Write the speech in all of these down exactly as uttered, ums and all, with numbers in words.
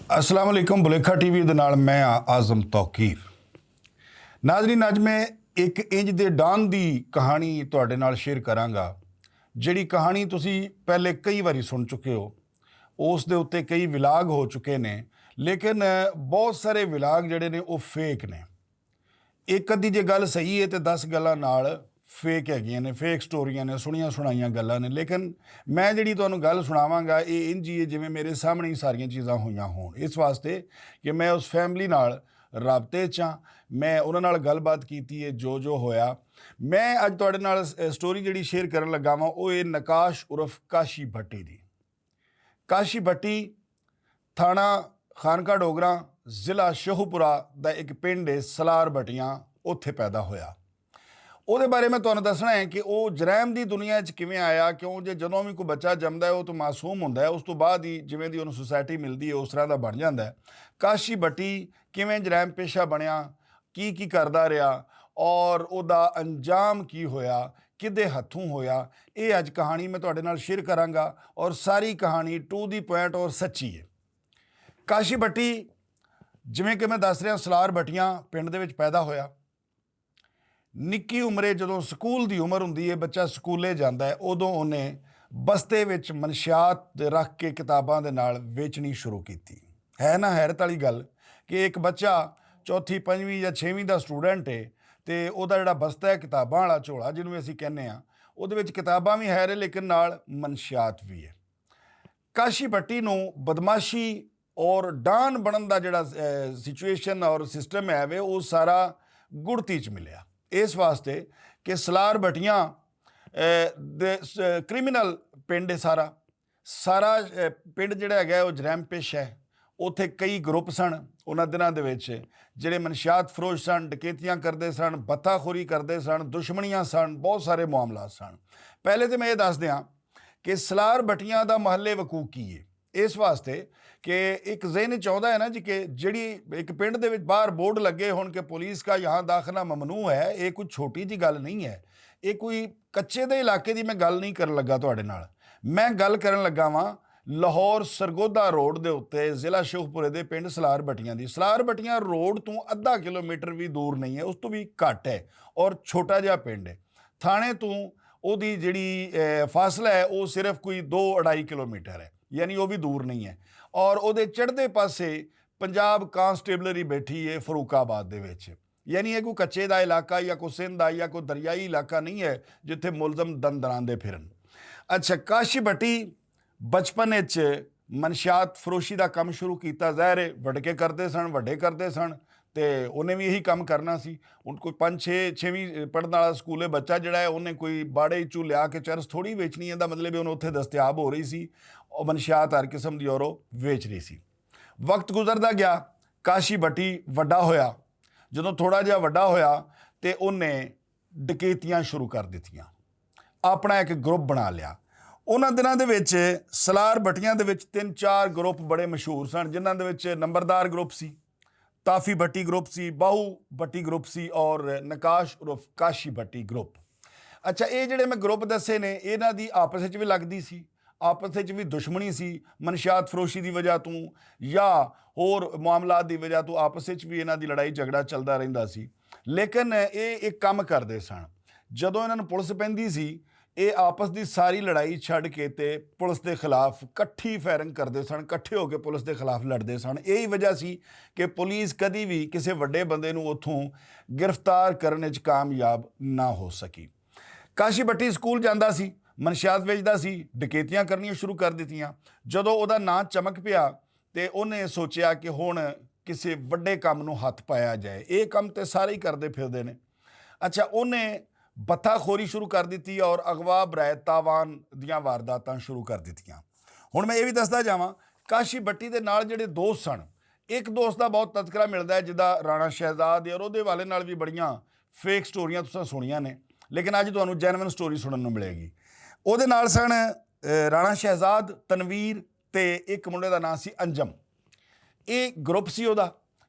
السلام علیکم، بلیکھا ٹی وی دے نال میں ہاں اعظم توقیر۔ ناظرین، اج میں ایک انج دے ڈان دی کہانی تہاڈے نال شیئر کراں گا، جڑی کہانی تسی پہلے کئی واری سن چکے ہو۔ اس دے اُتے کئی ولاگ ہو چکے نے، لیکن بہت سارے ولاگ جڑے نے او فیک نے۔ ایک ادھی جے گل صحیح ہے تے دس گلاں نال فیک ہیگیاں نے، فیک سٹوریاں نے، سنیاں سنائیاں گلاں نے۔ لیکن میں جڑی تہانوں گل سناواں گا، اے انج ہی ہے جویں میرے سامنے ہی ساریاں چیزاں ہوئیاں ہون، اس واسطے کہ میں اس فیملی نال رابطے چ ہاں۔ میں انہاں نال گل بات کیتی ہے، جو جو ہویا۔ میں اج تہاڈے نال سٹوری جڑی شیئر کرن لگا واں، او اے نقاش عرف کاشی بھٹی دی۔ کاشی بھٹی، تھانہ خانقاہ ڈوگراں، ضلع شہوپورہ دا ایک پنڈ ہے سلار بھٹیاں، اوتھے پیدا ہویا۔ اوہدے بارے میں تہانوں دسنا ہے کہ او جرائم دی دنیا وچ کیویں آیا، کیوں جے جدوں وی کوئی بچہ جمدا ہے او توں معصوم ہوندا ہے، اس توں بعد ہی جویں دی انہوں سوسائٹی ملدی ہے اس طرح دا بن جاندا ہے۔ کاشی بھٹی کیویں جرائم پیشہ بنیا، کی کی کردا رہیا، اور اوہدا انجام کی ہویا، کدے ہتھوں ہویا، اے اج کہانی میں تہاڈے نال شیئر کراں گا۔ اور ساری کہانی ٹو دی پوائنٹ اور سچی ہے۔ کاشی بھٹی، جویں کہ میں دس رہیا سلار بھٹیاں پنڈ دے وچ پیدا ہویا۔ نکی عمرے جدوں سکول دی عمر ہوندی ہے، بچہ سکولے جاندا ہے، اودوں اوہنے بستے وچ منشیات رکھ کے کتاباں دے نال ویچنی شروع کیتی۔ ہے ناں حیرت آلی گل کہ ایک بچہ چوتھی پنجویں یا چھیویں دا سٹوڈنٹ ہے، تے اوہدا جیہڑا بستا ہے کتاباں آلا جھولا جنوں اسی کہنے آں، اوہدے وچ کتاباں وی ہے رہے لیکن نال منشیات وی ہے۔ کاشی بھٹی نوں بدمعاشی اور ڈان بنن دا جیہڑا سچویشن اور سسٹم ہے وے او سارا گڑتی چ ملیا۔ اس واسطے کہ سلار بھٹیاں کریمنل پنڈ ہے سارا۔ سارا پنڈ جیہڑا ہے او جرائم پیش ہے۔ اوتھے کئی گروپ سن انہاں دناں دے وچ، جیہڑے منشیات فروش سن، ڈکیتیاں کردے سن، بتاخوری کردے سن، دشمنیاں سن، بہت سارے معاملات سن۔ پہلے تے میں ایہہ دس دیاں کہ سلار بھٹیاں دا محلے وقوع کی ہے۔ اس واسطے کہ ایک ذہن چاہتا ہے نا جی کہ جیہڑی ایک پنڈ دے وچ باہر بورڈ لگے ہون کہ پولیس کا یہاں داخلہ ممنوع ہے، ایہہ کوئی چھوٹی جی گل نہیں ہے۔ ایہہ کوئی کچے دے علاقے دی میں گل نہیں کرن لگا تہاڈے نال۔ میں گل کرن لگا واں لاہور سرگودھا روڈ دے اُتے ضلع شوخپورے دے پنڈ سلار بھٹیاں دی۔ سلار بھٹیاں روڈ توں ادھا کلومیٹر وی دور نہیں ہے، اس توں وی گھٹ ہے، اور چھوٹا جیہا پنڈ ہے۔ تھانے توں اوہدی جیہڑی فاصلہ ہے او صرف کوئی دو اڑھائی کلومیٹر ہے، یعنی او وی دور نہیں ہے۔ اور اوہدے چڑھدے پاسے پنجاب کانسٹیبلری بیٹھی ہے فاروق آباد دے وچ۔ یعنی ایہہ کوئی کچے دا علاقہ یا کوئی سندھ دا یا کوئی دریائی علاقہ نہیں ہے جتھے ملزم دندراندے پھرن۔ اچھا، کاشی بھٹی بچپن وچ منشیات فروشی دا کم شروع کیتا۔ ظاہر ہے وڈکے کردے سن، وڈے کردے سن، تے انہیں وی ایہی کم کرنا سی۔ ان کوئی پنج چھ، چھویں پڑھن والا سکولے بچہ جیہڑا ہے انہیں کوئی باڑے چوں لیا کے چرس تھوڑی ویچنی ہے، دا مطلب ہے انہوں اتھے دستیاب ہو رہی سی، او منشیات ہر قسم دی اور او ویچ رہی سی۔ وقت گزردا گیا، کاشی بھٹی وڈا ہویا۔ جدوں تھوڑا جیہا وڈا ہویا تے انہیں ڈکیتیاں شروع کر دتیاں، اپنا ایک گروپ بنا لیا۔ انہاں دناں دے وچ سلار بھٹیاں دے وچ تن چار گروپ بڑے مشہور سن، جنہاں دے وچ نمبردار گروپ سی، تافی بھٹی گروپ سی، باہو بھٹی گروپ سی، اور نکاش عرف کاشی بھٹی گروپ۔ اچھا، ایہہ جیہڑے میں گروپ دسے نے انہاں دی آپس وچ وی لگدی سی، آپس وچ وی دشمنی سی، منشیات فروشی دی وجہ توں یا ہور معاملات دی وجہ توں آپس وچ وی انہاں دی لڑائی جھگڑا چلدا رہندا سی۔ لیکن ایہہ ایک کم کردے سن، جدوں انہاں نوں پولیس پیندی سی، ایہہ آپس دی ساری لڑائی چھڈ کے تے پولیس دے خلاف کٹھی فائرنگ کردے سن، کٹھے ہو کے پولیس دے خلاف لڑدے سن۔ ایہی وجہ سی کہ پولیس کدی وی کسے وڈے بندے نوں اتھوں گرفتار کرنے چ کامیاب نہ ہو سکی۔ کاشی بھٹی سکول جاندا سی، منشیات ویچدا سی، ڈکیتیاں کرنیاں شروع کر دتیاں۔ جدوں اوہدا ناں چمک پیا تے انہیں سوچیا کہ ہن کسے وڈے کم نوں ہتھ پایا جائے، ایہہ کم تے سارے ہی کردے پھردے نے۔ اچھا، انہیں بتاخوری شروع کر دتی اور اغوا برائے تاوان دیاں وارداتاں شروع کر دتیاں۔ ہن میں ایہہ وی دسدا جاواں، کاشی بھٹی دے نال جیہڑے دوست سن، ایک دوست دا بہت تذکرہ ملدا ہے جدا رانا شہزاد ہے اور اوہدے والے نال وی بڑیاں فیک سٹوریاں تساں سنیاں نے، لیکن اج تہانوں جینوئن سٹوری سنن نوں ملے گی۔ اوہدے نال سن رانا شہزاد، تنویر، تے ایک منڈے دا ناں سی انجم۔ ایہہ گروپ سی اوہدا،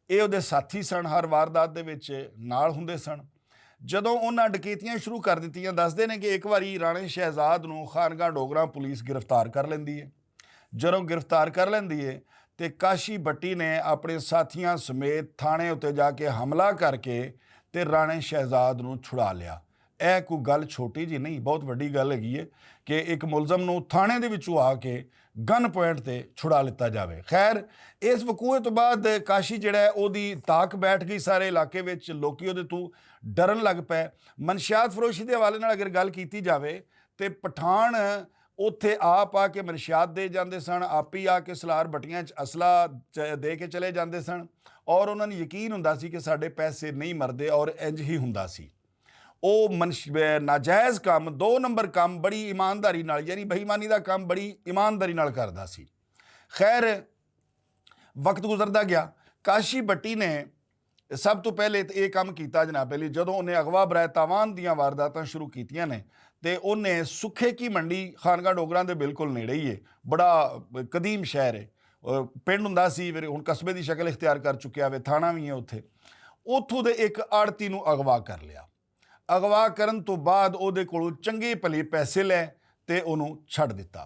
ایہہ اوہدے ساتھی سن، ہر واردات دے وچ نال ہوندے سن۔ جدوں انہاں ڈکیتیاں شروع کر دتیاں، دسدے نے کہ ایک واری رانے شہزاد نوں خانگاہ ڈوگراں پولیس گرفتار کر لیندی ہے۔ جدوں گرفتار کر لیندی ہے تے کاشی بٹی نے اپنے ساتھیاں سمیت تھانے اتے جا کے حملہ کر کے تے رانے شہزاد نوں چھڑا لیا۔ اے کوئی گل چھوٹی جی نہیں، بہت وڈی گل ہیگی ہے کہ ایک ملزم نوں تھانے دے وچوں آ کے گن پوائنٹ تے چھڑا لتا جاوے۔ خیر، اس وقوع تو بعد کاشی جڑا ہے، او دی تاک بیٹھ گئی سارے علاقے وچ، لوکی او دے تو ڈرن لگ پے۔ منشیات فروشی دے حوالے نال اگر گل کیتی جاوے تے پٹھان اوتھے آپ آ کے منشیات دے جاندے سن، آپ ہی آ کے سلار بٹیاں چ اسلحہ چ-، دے کے چلے جاندے سن، اور انہاں نوں یقین ہوندا سی کہ ساڈے پیسے نہیں مردے، اور انج ہی ہوندا سی۔ او منش-، ناجائز کم، دو نمبر کم بڑی ایمانداری نال، یعنی بے ایمانی دا کم بڑی ایمانداری نال کردا سی۔ خیر، وقت گزردا گیا۔ کاشی بٹی نے سب توں پہلے تے ایہہ کم کیتا جناب علی، جدوں انہیں اغوا برائے تاوان دیاں وارداتاں شروع کیتیاں نے، تے انہیں سکھے کی منڈی خانگاہ ڈوگراں دے بالکل نیڑے ہی ہے، بڑا قدیم شہر ہے۔ پنڈ ہوندا سی، پھر ہن قصبے دی شکل اختیار کر چکیا وے، تھانہ وی ہے اتھے۔ اتھوں دے اک آڑتی نوں اغوا کر لیا۔ اغوا کرن توں بعد اوہدے کولوں چنگے پلے پیسے لے تے اوہنوں چھڈ دتا۔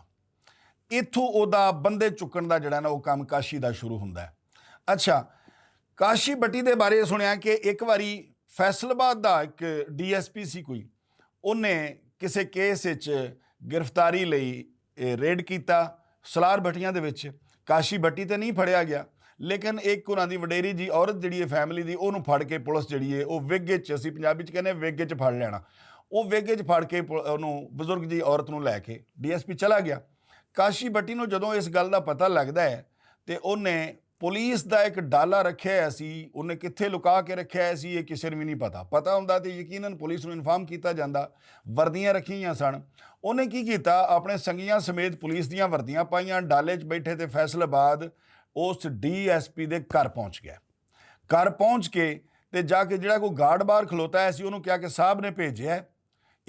اتھوں اوہدا بندے چکن دا جیہڑا نا او کم کاشی دا شروع ہوندا ہے۔ اچھا، کاشی بٹی دے بارے سنیا کہ اک واری فیصل آباد دا اک ڈی ایس پی سی کوئی، انہیں کسے کیس اچ گرفتاری لئی ریڈ کیتا سلار بٹیاں دے وچ۔ کاشی بٹی تے نہیں پھڑیا گیا، لیکن اک انہاں دی وڈیری جی عورت جیہڑی ہے فیملی دی، اوہنوں پھڑ کے پولیس جیہڑی ہے او وگ اچ، اسی پنجابی چ کہنے وگ اچ پھڑ لینا، او وگ اچ پھڑ کے پو-، اوہنوں بزرگ جی عورت نوں لے کے ڈی ایس پی چلا گیا۔ کاشی بٹی نوں جدوں اس گل دا پتہ لگدا ہے تے اوہنے پولیس دا اک ڈالا رکھیا ہے سی، اوہنے کتھے لکا کے رکھیا ہے سی، ایہہ کسے نوں وی نہیں پتہ۔ پتہ ہوندا تے یقینا پولیس نوں انفارم کیتا جاندا۔ وردیاں رکھیاں سن۔ اوہنے کی کیتا؟ اپنے سنگیاں سمیت پولیس دیاں وردیاں پائیاں، ڈالے چ بیٹھے تے فیصل آباد اس ڈی ایس پی دے گھر پہنچ گیا۔ گھر پہنچ کے تے جا کے جیہڑا کوئی گارڈ باہر کھلوتا ہے سی، اوہنوں کہیا کہ صاحب نے بھیجیا ہے،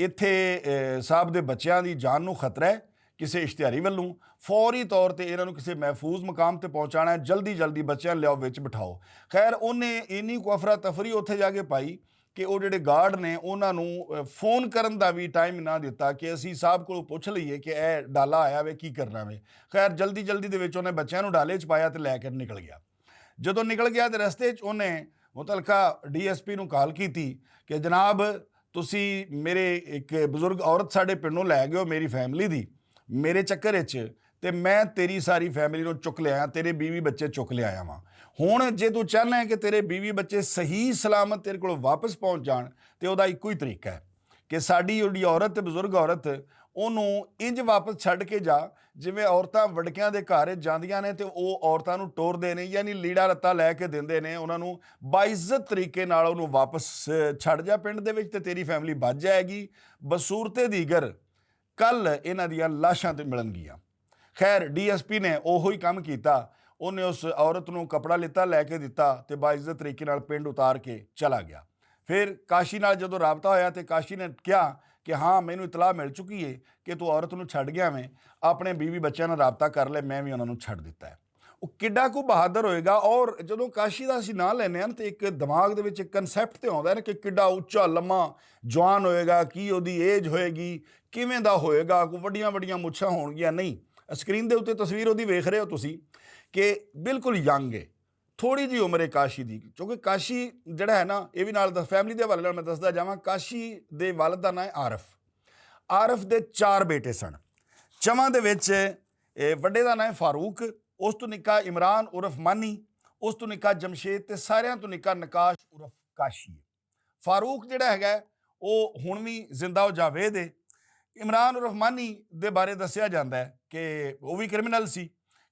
اتھے صاحب دے بچیاں دی جان نوں خطرہ ہے، کسے اشتہاری ولوں فوری طور تے انہاں نوں کسے محفوظ مقام تے پہنچانا ہے، جلدی جلدی بچیاں لیاؤ وچ بٹھاؤ۔ خیر، انہیں اینی کوئی افرا تفری اتھے جا کے پائی کہ او جیہڑے گارڈ نے انہاں نوں فون کرن دا وی ٹائم نہ دتا کہ اسی صاحب کولوں پچھ لئیے کہ اے ڈالا آیا وے، کی کرنا وے۔ خیر، جلدی جلدی دے وچ انہیں بچیاں نوں ڈالے چ پایا تے لے کے نکل گیا۔ جدوں نکل گیا تے رستے چ انہیں متعلقہ ڈی ایس پی نوں کال کیتی کہ جناب، تسی میرے اک بزرگ عورت ساڈے پنڈوں لے گیو میری فیملی دی، میرے چکر اچ، تے میں تیری ساری فیملی نوں چک لیا، تیرے بیوی بچے چک لیا واں۔ ہن جے توں چاہنا ہے کہ تیرے بیوی بچے صحیح سلامت تیرے کولوں واپس پہنچ جان، تے اوہدا اکو ہی طریقہ ہے کہ ساڈی جیہڑی عورت تے بزرگ عورت، اوہنوں انج واپس چھڈ کے جا جیویں عورتاں وڈکیاں دے گھر جاندیاں نے تے او عورتاں نوں ٹوردے نے، یعنی لیڑا لتا لے کے دیندے نے انہاں نوں، باعزت طریقے نال اوہنوں واپس چھڈ جا پنڈ دے وچ تے تیری فیملی بچ جائے گی۔ بصورت دیگر کل انہاں دیاں لاشاں تے ملن گیاں۔ خیر، ڈی ایس پی نے اوہو ہی کم کیتا۔ اوہنے اس عورت نوں کپڑا لتا لے کے دتا تے باعزت طریقے نال پنڈ اتار کے چلا گیا۔ پھر کاشی نال جدوں رابطہ ہویا تے کاشی نے کہیا کہ ہاں، مینوں اطلاع مل چکی ہے کہ تو عورت نوں چھڈ گیا میں، اپنے بیوی بچیاں نال رابطہ کر لے، میں وی انہاں نوں چھڈ دتا ہے۔ او کڈا کو بہادر ہوئے گا؟ اور جدوں کاشی دا اسی ناں لینے ہیں تے اک دماغ دے وچ اک کنسپٹ تے ہوندا ہے نا کہ کڈا اچا لما جوان ہوئے گا، کی اوہدی ایج ہوئے گی، کیویں دا ہوئے گا، کوئی وڈیاں وڈیاں مچھاں ہون گیاں؟ نہیں۔ سکرین دے اُتے تصویر اوہدی ویکھ رہے ہو تسی کہ بالکل ینگ ہے، تھوڑی جی عمر ہے کاشی دی، کیونکہ کاشی جیہڑا ہے نا، ایہ وی نال دا فیملی دے حوالے نال میں دسدا جاواں۔ کاشی دے والد دا ناں ہے عارف۔ عارف دے چار بیٹے سن۔ چواں دے وچ وڈے دا ناں ہے فاروق، اس توں نکا عمران عرف مانی، اس توں نکا جمشید تے ساریاں توں نکا نکاش عرف کاشی۔ فاروق جیہڑا ہے او ہن وی زندہ و جاوید ہے۔ عمران عرف مانی دے بارے دسیا جاندا ہے کہ او وی کرمنل سی۔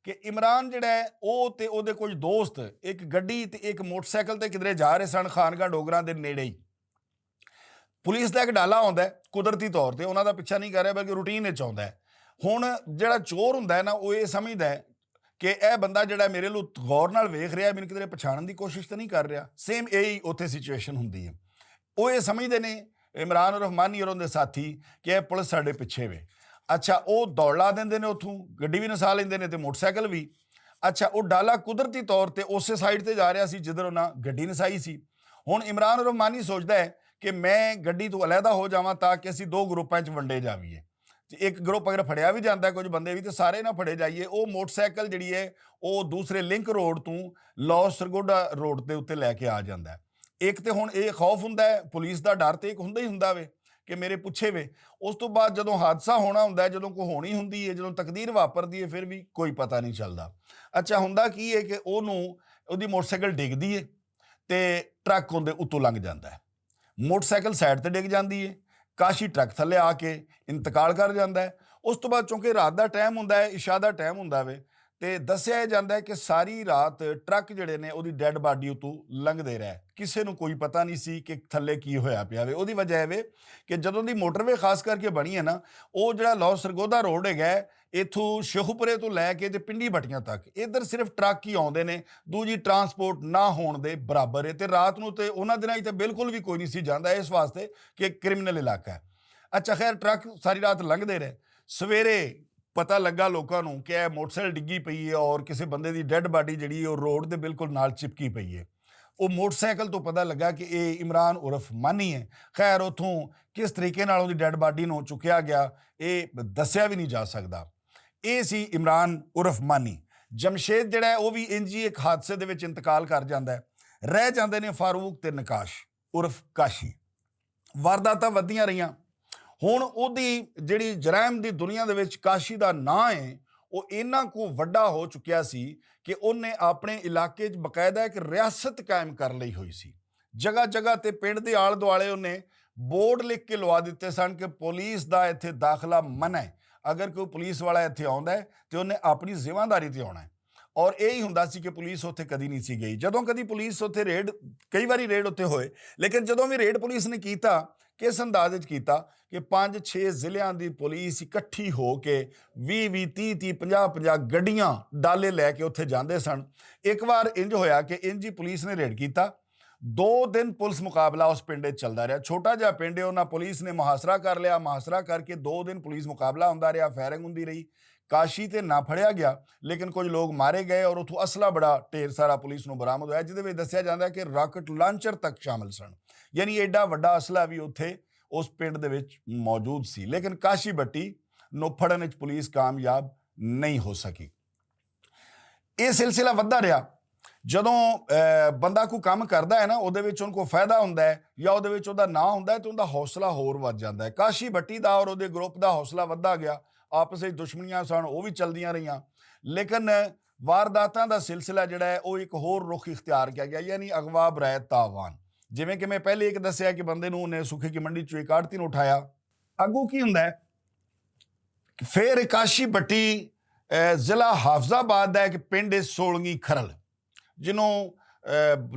کہ عمران جیہڑا ہے او تے اوہدے کچھ دوست اک گڈی تے اک موٹرسائیکل تے کدرے جا رہے سن خانگاہ ڈوگراں دے نیڑے ہی۔ پولیس دا اک ڈالا ہوندا ہے، قدرتی طور تے انہاں دا پچھا نہیں کر رہا بلکہ روٹین وچ ہوندا ہے۔ ہن جیہڑا چور ہوندا ہے نا، او ایہہ سمجھدا ہے کہ ایہہ بندہ جیہڑا میرے لو غور نال ویکھ رہا ہے، مینوں کدرے پچھانن دی کوشش تے نہیں کر رہا۔ سیم ایہہ اوتھے سچویشن ہوندی ہے۔ او ایہہ سمجھدے نے، عمران عرف مانی اور اوہدے ساتھی، کہ ایہہ پولیس ساڈے پچھے وے۔ اچھا، او دوڑ لا دیندے نے اتھوں، گڈی وی نسا لیندے نے تے موٹرسائیکل وی۔ اچھا، او ڈالا قدرتی طور تے اسے سائیڈ تے جا رہا سی جدھر انہاں گڈی نسائی سی۔ ہن عمران عرف مانی سوچدا ہے کہ میں گڈی توں علیحدہ ہو جاواں تاکہ اسی دو گروپاں وچ ونڈے جاویے۔ تے اک گروپ اگر پھڑیا وی جاندا ہے کجھ بندے وی تے سارے نہ پھڑے جائیے، او موٹرسائیکل جیہڑی ہے او دوسرے لنک روڈ توں لوس سرگوڈا روڈ دے اتے لے کے آ جاندا ہے۔ اک تے ہن ایہہ خوف ہوندا ہے پولیس دا ڈر تے اک ہوندا ہی ہوندا وے کہ میرے پچھے وے۔ اس توں بعد جدوں حادثہ ہونا ہوندا ہے جدوں کوئی ہونی ہوندی ہے جدوں تقدیر واپردی ہے فیر وی کوئی پتہ نئیں چلدا۔ اچھا ہوندا کی ہے کہ اوہنوں اوہدی موٹرسائیکل ڈگدی ہے تے ٹرک اوہندے اتوں لنگ جاندا ہے۔ موٹرسائیکل سائیڈ تے ڈگ جاندی ہے۔ کاشی ٹرک تھلے آ کے انتقال کر جاندا ہے۔ اس توں بعد چونکہ رات دا ٹائم ہوندا ہے عشاء دا ٹائم ہوندا وے، تے دسیا جاندا ہے کہ ساری رات ٹرک جیہڑے نے اوہدی ڈیڈ باڈی اتوں لنگدے رہے، کسے نوں کوئی پتہ نئیں سی کہ تھلے کی ہویا پیا وے۔ اوہدی وجہ ایہہ وے کہ جدوں دی موٹروے خاص کر کے بنی ہے نا، او جیہڑا لوس سرگودا روڈ ہے گیا ہے، اتھوں شیخوپرے توں لے کے تے پنڈی بٹیاں تک ادھر صرف ٹرک ہی آندے نے، دوجی ٹرانسپورٹ نہ ہون دے برابر ہے تے رات نوں تے انہاں دناں ہی تے بالکل وی کوئی نئیں سی جاندا اس واسطے کہ کرمنل علاقہ ہے۔ اچھا خیر ٹرک ساری رات لنگدے رہے۔ سویرے پتہ لگا لوکاں نوں کہ اے موٹرسائیکل ڈگی پئی ہے اور کسے بندے دی ڈیڈ باڈی جیہڑی ہے او روڈ دے بالکل نال چپکی پئی ہے۔ او موٹرسائیکل توں پتہ لگا کہ اے عمران عرف مانی ہے۔ خیر اتھوں کس طریقے نال اوہدی ڈیڈ باڈی نوں چکیا گیا، اے دسیا وی نئیں جا سکدا۔ اے سی عمران عرف مانی۔ جمشید جیہڑا ہے او وی انجی اک حادثے دے وچ انتقال کر جاندا ہے۔ رہ جاندے نے فاروق تے نکاش عرف کاشی۔ وارداتاں ودھیاں رہیاں۔ ہن اوہدی جیہڑی جرائم دی دنیا دے وچ کاشی دا ناں ہے، او اناں کو وڈا ہو چکیا سی کہ اوہنے اپنے علاقے چ باقاعدہ اک ریاست قائم کر لئی ہوئی سی۔ جگہ جگہ تے پنڈ دے آل دوالے اوہنے بورڈ لکھ کے لوا دتے سن کہ پولیس دا اتھے داخلہ منع ہے۔ اگر کوئی پولیس والا اتھے آندا ہے تے اوہنے اپنی ذمہ داری تے آنا ہے۔ اور ایہہ ہوندا سی کہ پولیس اتھے کدی نئیں سی گئی جدوں کدی پولیس اتھے ریڈ، کئی واری ریڈ اتھے ہوئے، لیکن جدوں وی ریڈ پولیس نے کیتا، کس انداز وچ کیتا کہ پنج چھ ضلعیاں دی پولیس اکٹھی ہو کے وی وی تی تی پنجاہ پنجاہ گڈیاں ڈالے لے کے اتھے جاندے سن۔ اک وار انج ہویا کہ انج ہی پولیس نے ریڈ کیتا، دو دن پولیس مقابلہ اس پنڈ چلدا رہیا چھوٹا جا پنڈ ہے انہاں پولیس نے محاصرہ کر لیا محاصرہ کر کے دو دن پولیس مقابلہ ہوندا رہیا فائرنگ ہوندی رہی۔ کاشی تے نہ پھڑیا گیا، لیکن کچھ لوگ مارے گئے اور اتھوں اسلحہ بڑا ڈھیر سارا پولیس نوں برآمد ہویا جس وچ دسیا جاندا ہے کہ راکٹ لانچر تک شامل سن۔ یعنی ایڈا وڈا اسلحہ وی اتھے اس پنڈ دے وچ موجود سی لیکن کاشی بٹی نوں پھڑن وچ پولیس کامیاب نہیں ہو سکی۔ ایہہ سلسلہ ودھدا رہیا۔ جدوں بندہ کوئی کم کردا ہے نا اوہدے وچ ان کو فائدہ ہوندا ہے یا اوہدے وچ اوہدا ناں ہوندا ہے تے ان دا حوصلہ ہور ودھ جاندا ہے کاشی بٹی دا اور اوہدے گروپ دا حوصلہ ودھدا گیا۔ آپس وچ دشمنیاں سن او وی چلدیاں رہیاں۔ لیکن وارداتاں دا سلسلہ جیہڑا ہے او اک ہور رخ اختیار کیا گیا یعنی اغوا برائے تاوان۔ جیویں کہ میں پہلے اک دسیا کہ بندے نوں انہیں سکھے کی منڈی چوئی کاٹتی نوں اٹھایا۔ اگوں کی ہوندا ہے؟ فیر کاشی بٹی ضلع حافظ آباد دا اک پنڈ ہے سولنگی کھرل، جنوں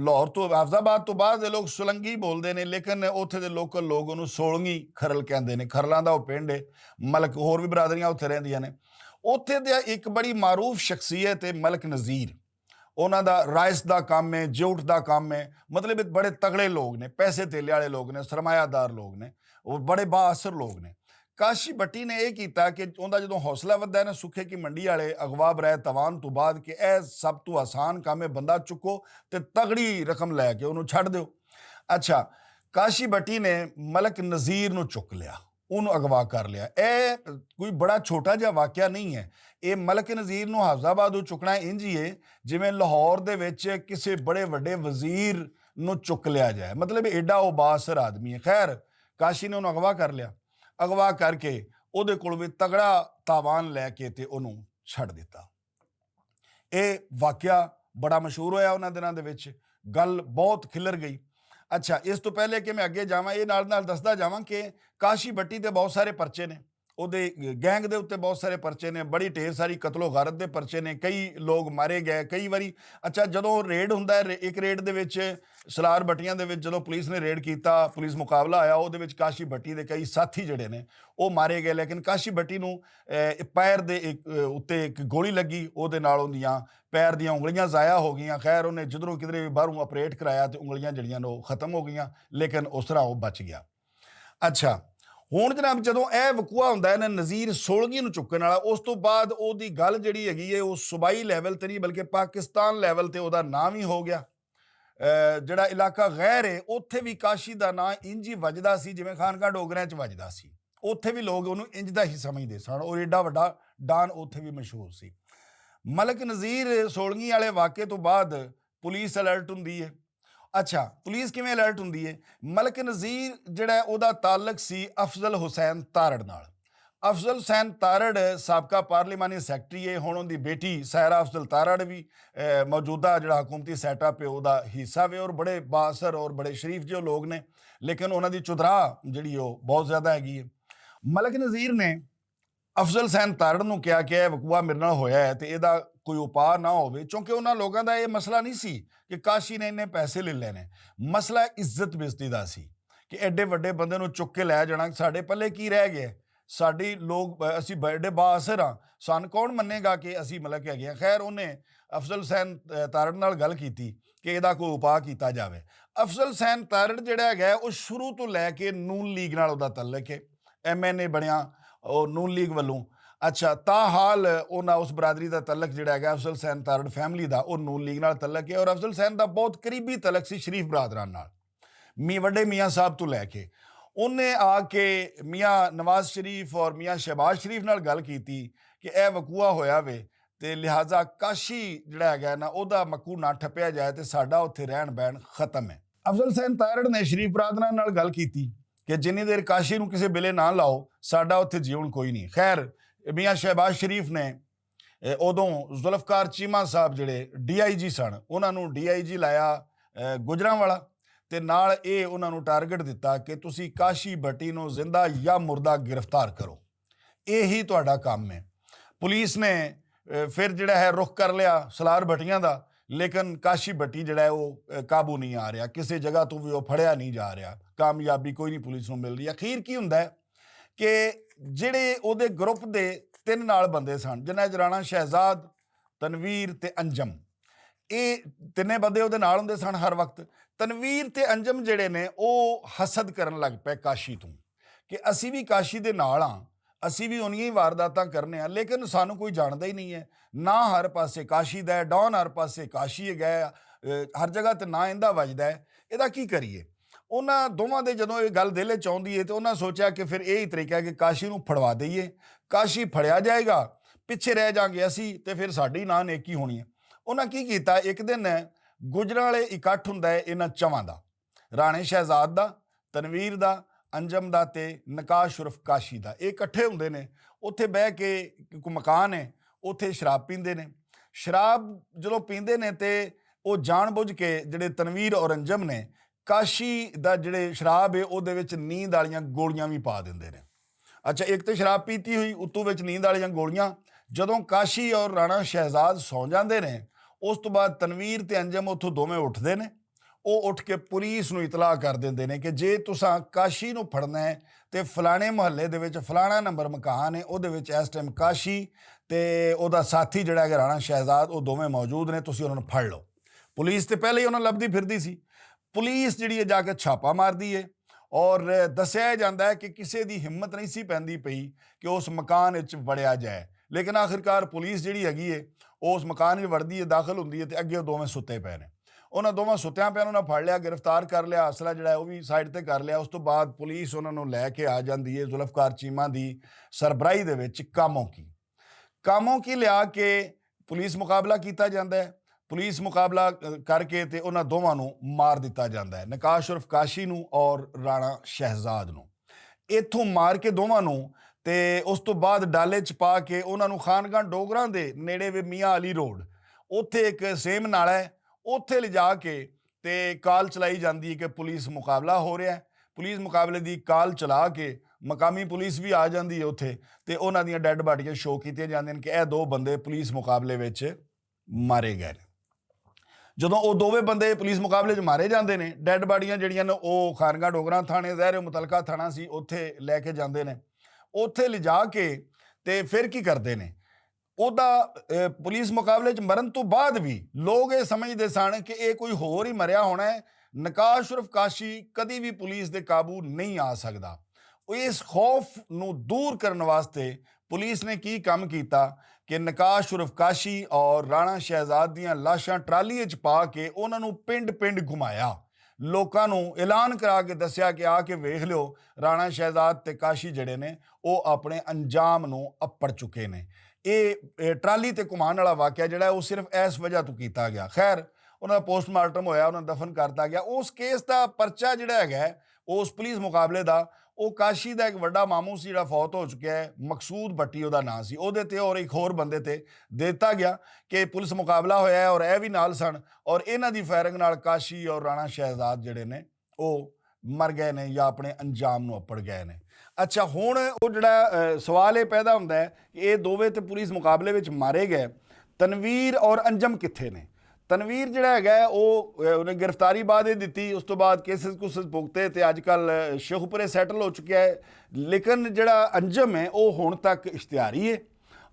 لاہور تو حافظ آباد تو بعد دے لوگ سولنگی بولدے نے لیکن اتھے دے لوکل لوگ انہوں سولنگی کھرل کہندے نے کھرلاں دا او پنڈ ہے۔ ملک ہور وی برادریاں اتھے رہندیاں نے۔ اتھے دے اک بڑی معروف شخصیت ہے ملک نذیر۔ انہاں دا رائس دا کم ہے جیوٹ دا کم ہے۔ مطلب بڑے تگڑے لوگ نے پیسے تیلے والے لوگ نے سرمایہ دار لوگ نے، بڑے بااثر لوگ نے۔ کاشی بٹی نے ایہہ کیتا کہ انہاں دا جدوں حوصلہ ودھا ہے نا سکھے کی منڈی والے اغوا برائے توان توں بعد کہ ایہہ سب توں آسان کم ہے بندہ چکو تے تگڑی رقم لے کے انہوں چھڈ دیو۔ اچھا، کاشی بٹی نے ملک نذیر نوں چک لیا، انہوں اغوا کر لیا۔ ایہہ کوئی بڑا چھوٹا جا واقعہ نہیں ہے۔ ایہہ ملک نذیر نوں حافظ آباد نوں چکنا انج ہی ہے جیویں لاہور دے وچ کسے بڑے وڈے وزیر نوں چک لیا جائے۔ مطلب ایڈا او بااثر آدمی ہے۔ خیر، کاشی نے انہوں اغوا کر لیا۔ اغوا کر کے اوہدے کول وی تگڑا تاوان لے کے تے انہوں چھڈ دیتا۔ ایہہ واقعہ بڑا مشہور ہویا انہاں دناں دے وچ، گل بہت کھلر گئی۔ اچھا، اس توں پہلے کہ میں اگے جاواں ایہہ نال نال دسدا جاواں کہ کاشی بٹی دے بہت سارے پرچے نے، اوہدے گینگ دے اتے بہت سارے پرچے نے، بڑی ڈھیر ساری قتل و غارت دے پرچے نے، کئی لوگ مارے گئے کئی واری۔ اچھا، جدوں ریڈ ہوندا ہے اک ریڈ دے وچ سلار بٹیاں دے وچ جدوں پولیس نے ریڈ کیتا، پولیس مقابلہ آیا اوہدے وچ کاشی بٹی دے کئی ساتھی جیہڑے نے او مارے گئے لیکن کاشی بٹی نوں پیر دے اتے اک گولی لگی اوہدے نال اوہدیاں پیر دیاں انگلیاں ضائع ہو گئیاں۔ خیر انہیں جدروں کدرے وی باہروں آپریٹ کرایا تے انگلیاں جیہڑیاں نوں ختم ہو گئیاں، لیکن اس طرح او بچ گیا۔ اچھا، ہن جناب جدوں ایہہ وقوعہ ہوندا ہے نا نذیر سولگی نوں چکن والا اس توں بعد اوہدی گل جیہڑی ہیگی ہے او صوبائی لیول تے نہیں بلکہ پاکستان لیول تے اوہدا ناں وی ہو گیا۔ جیہڑا علاقہ غیر ہے اتھے وی کاشی دا ناں انج ہی وجدا سی جیویں خانقاہ ڈوگرے چ وجدا سی۔ اوتھے وی لوگ انہوں انج دا ہی سمجھدے سن اور ایڈا وڈا ڈان اوتھے وی مشہور سی۔ ملک نذیر سولنگی والے واقعے تو بعد پولیس الرٹ ہوندی ہے۔ اچھا، پولیس کیویں الرٹ ہوندی ہے؟ ملک نذیر جڑا ہے، اوہدا تعلق سی افضل حسین تارڑ نال۔ افضل حسین تارڑ سابقہ پارلیمانی سیکرٹری ہے، ہن اوہدی بیٹی سائرہ افضل تارڑ وی موجودہ جڑا حکومتی سیٹ اپ ہے اوہدا حصہ وے، اور بڑے بااثر اور بڑے شریف جیہو لوگ نے، لیکن انہاں دی چدراہ جڑی او بہت زیادہ ہیگی ہے۔ ملک نذیر نے افضل حسین تارڑ نوں کہیا کہ ایہہ وقوعہ میرے نال ہویا ہے تے ایہدا کوئی اپاہ نہ ہووے، چونکہ انہاں لوگاں دا ایہہ مسئلہ نہیں سی کہ کاشی نے انہیں پیسے لے لینے۔ مسئلہ عزت بزتی دا سی کہ ایڈے وڈے بندے نوں چک کے لے جانا، ساڈے پلے کی رہ گئے؟ ساڈی لوگ اسی بڑے بااثر ہاں، سن کون مننے گا کہ اسی ملک ہے گئے؟ خیر، انہیں افضل حسین تارڑ نال گل کیتی کہ ایہدا کوئی اپاہ کیتا جاوے۔ افضل حسین تارڑ جڑا ہے گیا، او شروع تو لے کے نون لیگ نال اوہدا تعلق ہے، ایم این اے بنیا او نون لیگ ولوں۔ اچھا، تاحال انہاں اس برادری دا تعلق جڑا ہے گیا، افضل حسین تارڑ فیملی دا، او نون لیگ نال تعلق ہے، اور افضل حسین دا بہت قریبی تعلق سی شریف برادران نال، می وڈے میاں صاحب تو لے کے۔ انہیں آ کے میاں نواز شریف اور میاں شہباز شریف نال گل کیتی کہ ایہہ وقوعہ ہویا وے، تے لہذا کاشی جڑا ہے گیا نا، اوہدا مکو نہ ٹھپیا جائے تے ساڈا اتھے رہن بہن ختم ہے۔ افضل حسین تارڑ نے شریف برادران نال گل کیتی کہ جنی دیر کاشی نوں کسے بلے نہ لاؤ، ساڈا اتھے جیون کوئی نہیں۔ خیر، میاں شہباز شریف نے ادوں ذوالفقار چیمہ صاحب جڑے ڈی آئی جی سن، انہاں نوں ڈی آئی جی لایا گجراں والا، تے نال اے انہاں نوں ٹارگٹ دتا کہ تسی کاشی بھٹی نوں زندہ یا مردہ گرفتار کرو، ایہی تہاڈا کم ہے۔ پولیس نے فیر جڑا ہے رخ کر لیا سلار بھٹیاں دا، لیکن کاشی بھٹی جڑا ہے وہ قابو نہیں آ رہیا، کسے جگہ تو وی وہ پھڑیا نہیں جا رہیا، کامیابی کوئی نہیں پولیس نوں مل رہی۔ اخیر کی ہوندا ہے کہ جڑے اوہدے گروپ دے تن نال بندے سن، جنہاں جرانا شہزاد، تنویر تے انجم، اے تنے بندے اوہدے نال ہوندے سن ہر وقت۔ تنویر تے انجم جڑے نے او حسد کرن لگ پے کاشی توں کہ اسی وی کاشی دے نال آں، اسی وی انہیاں وارداتاں کرنے آں، لیکن سانوں کوئی جاندا ہی نہیں ہے۔ نہ ہر پاسے کاشی دا ہے ڈان، ہر پاسے کاشی ہے گیا، ہر جگہ تے نہ ایندا وجدا ہے۔ ایہدا کی کریے؟ انہاں دوواں دے جدوں ایہہ گل دل چاہندی ہے تے انہاں سوچیا کہ فیر ایہی طریقہ ہے کہ کاشی نوں پھڑوا دئیے، کاشی پھڑیا جائے گا، پچھے رہ جاں گے اسی تے فیر ساڈی ناں نیکی ہونی ہے۔ انہاں کی کیتا؟ اک دن گجراں والے اکٹھ ہوندا ہے انہاں چواں دا، رانے شہزاد دا، تنویر دا، انجم دا تے نکاش عرف کاشی دا۔ ایہہ اکٹھے ہوندے نے، اتھے بہہ کے، کوئی مکان ہے، اتھے شراب پیندے نے۔ شراب جدوں پیندے نے تے او جان بجھ کے جڑے تنویر اور انجم نے، کاشی دا جڑے شراب ہے اوہدے وچ نیند آلیاں گولیاں وی پا دیندے نے۔ اچھا، اک تے شراب پیتی ہوئی، اتوں وچ نیند آلیاں گولیاں۔ جدوں کاشی اور رانا شہزاد سو جاندے نے، اس توں بعد تنویر تے انجم اتھوں دوویں اٹھدے نے۔ او اٹھ کے پولیس نوں اطلاع کر دیندے نے کہ جے تساں کاشی نوں پھڑنا ہے تے فلانے محلے دے وچ فلانا نمبر مکان ہے، اوہدے وچ اس ٹائم کاشی تے اوہدا ساتھی جڑا ہے رانا شہزاد، او دوویں موجود نے، تسی انہاں نوں پھڑ لو۔ پولیس تے پہلے ہی انہاں لبدی پھردی سی۔ پولیس جڑی ہے جا کے چھاپا ماردی ہے اور دسیا جاندا ہے کہ کسے دی ہمت نہیں سی پیندی پئی کہ اس مکان وچ وڑیا جائے، لیکن آخرکار پولیس جڑی ہیگی ہے، او اس مکان وچ وڑدی ہے، داخل ہوندی ہے تے اگے او دوویں ستے پے نے۔ انہاں دوواں ستیاں پے انہاں پھڑ لیا، گرفتار کر لیا، اصلہ جڑا ہے او وی سائیڈ تے کر لیا۔ اس توں بعد پولیس انہاں نوں لے کے آ جاندی ہے ذوالفقار چیمہ دی سربراہی دے وچ کاموں کی کاموں کی لیا کے پولیس مقابلہ کیتا جاندا ہے۔ پولیس مقابلہ کر کے تے انہاں دوواں نوں مار دتا جاندا ہے، نکاش عرف کاشی نوں اور رانا شہزاد نوں۔ ایتھوں مار کے دوواں نوں تے اس توں بعد ڈالے چ پا کے انہاں نوں خانگاں ڈوگراں دے نیڑے وے میاں علی روڈ، اوتھے اک سیم نالا ہے، اوتھے لجا کے تے کال چلائی جاندی ہے کہ پولیس مقابلہ ہو رہیا ہے۔ پولیس مقابلے دی کال چلا کے مقامی پولیس وی آ جاندی ہے اتھے، تے انہاں دیاں ڈیڈ باڈیاں شو کیتیاں جاندیاں نے کہ اے دو بندے پولیس مقابلے وچ مارے گئے نے۔ جدوں او دوویں بندے پولیس مقابلے وچ مارے جاندے نے، ڈیڈ باڈیاں جڑیاں نے او خانگاہ ڈوگراں تھانے، ظاہر ہے متعلقہ تھانہ سی، اتھے لے کے جاندے نے۔ اتھے لجا کے تے فیر کی کردے نے؟ اوہدا پولیس مقابلے چ مرن توں بعد وی لوگ ایہہ سمجھدے سن کہ ایہہ کوئی ہور ہی مریا ہونا ہے۔ نکاش عرف کاشی کدی وی پولیس دے قابو نہیں آ سکدا۔ اس خوف نوں دور کرن واسطے پولیس نے کی کم کیتا کہ نکاش عرف کاشی اور رانا شہزاد دیاں لاشاں ٹرالی چ پا کے انہاں نوں پنڈ پنڈ گھمایا۔ لوکاں نوں اعلان کرا کے دسیا کہ آ کے ویکھ لیو، رانا شہزاد تے کاشی جڑے نے، او اپنے انجام نوں اپڑ چکے نے۔ اے ٹرالی تے کمان والا واقعہ جڑا ہے او صرف ایس وجہ توں کیتا گیا۔ خیر، انہاں دا پوسٹ مارٹم ہویا، انہاں نوں دفن کرتا گیا۔ اس کیس دا پرچہ جڑا ہے، اس پولیس مقابلے دا، او کاشی دا ایک وڈا ماموں سی جڑا فوت ہو چکیا ہے، مقصود بھٹی او دا ناں سی، او دے تے اور ایک ہور بندے تے دیتا گیا کہ پولیس مقابلہ ہویا ہے اور اے وی نال سن، اور انہاں دی فائرنگ نال کاشی اور رانا شہزاد جڑے نے او مر گئے نے یا اپنے انجام نوں اپڑ گئے نے۔ اچھا، ہن او جڑا سوال اے پیدا ہوندا ہے کہ اے دوویں تے پولیس مقابلے وچ مارے گئے، تنویر اور انجم کتھے نے؟ تنویر جڑا ہے او انہیں گرفتاری بعد اے دتی، اس توں بعد کیسز کسز پوکتے تے اج کل شیخ اپرے سیٹل ہو چکیا ہے۔ لیکن جڑا انجم ہے او ہن تک اشتہاری ہے،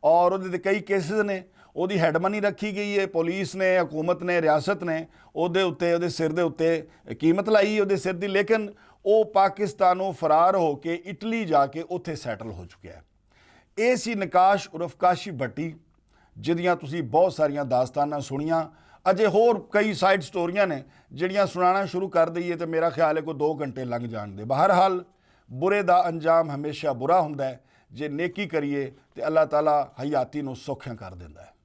اور اودے تے کئی کیسز نے، اودی ہیڈ منی رکھی گئی ہے، پولیس نے، حکومت نے، ریاست نے اودے اتے، اودے سر دے اتے قیمت لائی اودے سر دی۔ لیکن او پاکستانوں فرار ہو کے اٹلی جا کے اتھے سیٹل ہو چکیا ہے۔ اے سی نکاش عرف کاشی بھٹی، جدیاں تسی بہت ساریاں داستاناں سنیاں، اجے ہور کئی سائیڈ سٹوریاں نے جڑیاں سنانا شروع کر دئیے تے میرا خیال ہے کوئی دو گھنٹے لنگ جان دے۔ بہرحال، برے دا انجام ہمیشہ برا ہوندا ہے۔ جے نیکی کریے تے اللہ تعالیٰ حیاتی نوں سوکھیاں کر دیندا ہے۔